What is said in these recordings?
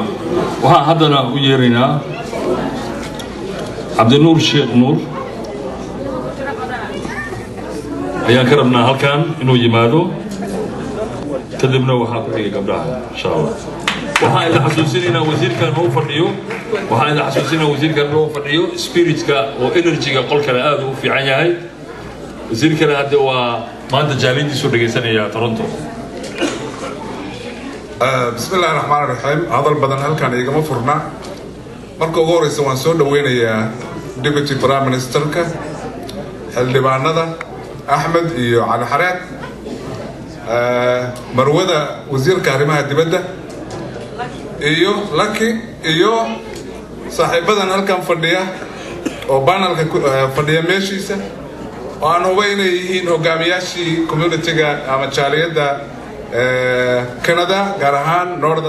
Waxaan haddana u yeeraynaa Cabdinuur Sheekh Nuur ayaan ka rabnaa halkan inuu yimaado. Kadibna waxaa ku xigay gabdhaha, insha Allah. Waxaan idin xasuusinaynaa wasiirkan noo fadhiyo, waxaan idin xasuusinaynaa wasiirkan noo fadhiyo, spiritka oo energyga qolkale aad u fiican yahay. Wasiirkana hadde waa maanta jaaliyadiisu dhegaysanaya Toronto. Bismi illahi raxmaan raxiim. Hadal badan halkan igama furna. Marka ugu horeysa waan soo dhaweynayaa Deputy Prime Ministerka, xildhibaanada Axmed iyo Cali Xareed, marwada wasiirka arrimaha dibadda iyo Laki iyo saaxiibadan halkan fadhiya oo panelka fadhiya meeshiisa, oo aan huba inay yihiin hogaamiyaashii communityga ama jaaliyadda Canada, gaar ahaan North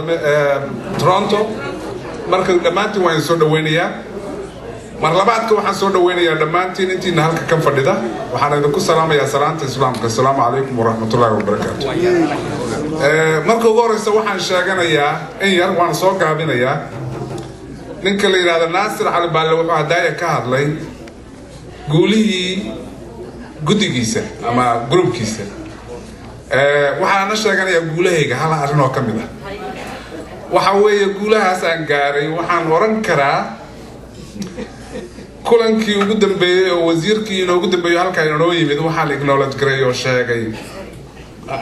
Toronto. Marka dhammaantiin waan soo dhaweynayaa. Mar labaadka waxaan soo dhaweynayaa dhammaantiin intiina halka kan fadhida. Waxaan idinku salaamayaa salaanta Islaamka: asalaamu calaykum waraxmatullaahi wabarakaatu. Marka ugu horeysa waxaan sheeganayaa in yar, waan soo gaabinayaa. Ninka la yidhahdo Naasir Cali Baalle wuxuu hadaaya ka hadlay guulihii guddigiisa ama groupkiisa. Waxaana sheeganayaa guulahayga hal arrin oo ka mid ah. Waxa weeye guulahaas aan gaaray, waxaan oran karaa kulankii ugu dambeeyey oo wasiirkii inoogu dambeeyo halkaa inoo yimid, waxaan acknowledge garay oo sheegay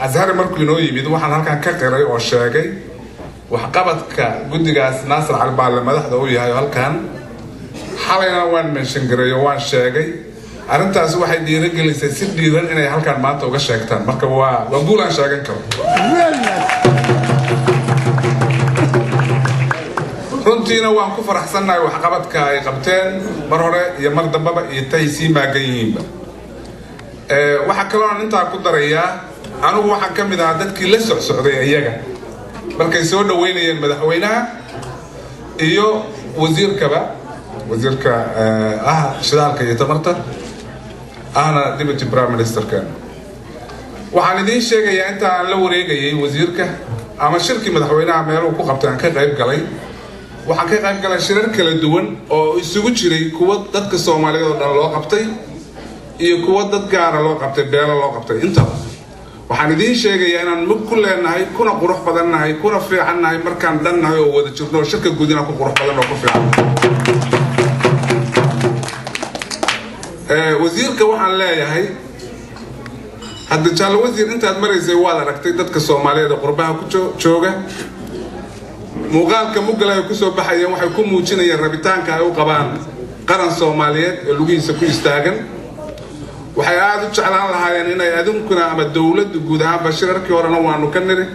Azhari markuu inoo yimid, waxaan halkan ka qiray oo sheegay waxqabadka guddigaas Naasir Cali Baalle madaxda u yahay. Halkan xalayna waan mention garay oo waan sheegay. Arrintaasi waxay dhiirigelisay si dhiiran inay halkan maanta uga sheegtaan. Marka waa guul aan sheegan karo. Runtiina waan ku faraxsannahay waxqabadka ay qabteen mar hore iyo mar dambaba iyo tay sii maagan yihiinba. Waxaa kaloo aan intaa ku darayaa, anigu waxaan ka mid ahaa dadkii la socsocday iyaga markay soo dhaweynayeen madaxweynaha iyo wasiirkaba, wasiirka ah shidaalka iyo tamarta, ahna Deputy Prime Ministerka. Waxaan idiin sheegayaa, inta aan la wareegayay wasiirka ama shirkii madaxweynaha meeluu ku qabtay aan ka qayb galay, waxaan ka qayb galay shirar kala duwan oo isugu jiray kuwa dadka Soomaaliyeed oo dhan loo qabtay iyo kuwa dad gaara loo qabtay, beelo loo qabtay intaba. Waxaan idiin sheegayaa inaan mug ku leenahay, kuna qurux badannahay, kuna fiicannahay markaan dhannahay oo wada jirno oo shirka guud inaan ku qurux badan oo ku fiican. Wasiirka waxaan leeyahay hadda, jaallo wasiir, intaad maraysay waad aragtay dadka Soomaaliyeed ee qurbaha ku jooga muuqaalka muggal ay kusoo baxayeen. Waxay ku muujinayeen rabitaanka ay u qabaan qaran Soomaaliyeed ee lugihiisa ku istaagan. Waxay aada u jeclaan lahaayeen inay adinkuna ama dowladdu guud ahaanba, shirarkii horena waanu ka niri,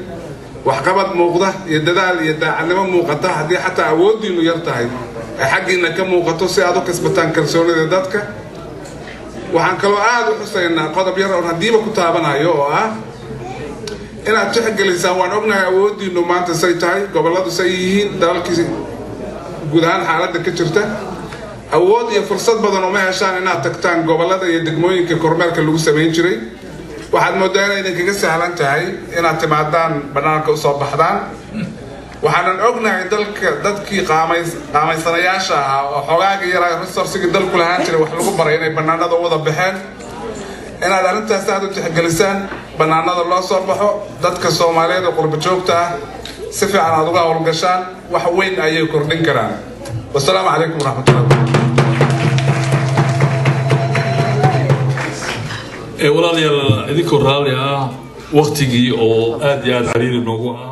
waxqabad muuqda iyo dadaal iyo daacadnimo muuqata, haddii xataa awooddiinu yar tahay, ay xaggiina ka muuqato si aad u kasbataan kalsoonida dadka. Waxaan kaloo aada u xusaynaa qodob yar oon haddiiba ku taabanayo oo ah inaad tixgelisaan. Waan ognahay awooddiinu maanta say tahay, gobolladu say yihiin, dalalkii guud ahaan xaaladda ka jirta. Awood iyo fursad badan uma heshaan inaad tagtaan gobollada iyo degmooyinka kormeerka lagu samayn jiray. Waxaad moodaa inay idinkaga sahlan tahay inaad timaadaan, bannaanka usoo baxdaan. Waxaanan ognahay dalka dadkii qaamaysanayaasha ahaa oo xogaaga yaraa resourcigii dalku lahaan jiray wax lagu baray inay bannaanada u wada baxeen. Inaad arrintaas aada u tixgelisaan, bannaanada loo soo baxo, dadka Soomaaliyeed oo qurba joogta ah si fiican aad uga howlgashaan, wax weyn ayay kordhin karaan. Wasalaamu calaykum waraxmatullahi. Walaalayaal, idinkoo raalli ah, waktigii oo aad iyo aad cariiri noogu ah.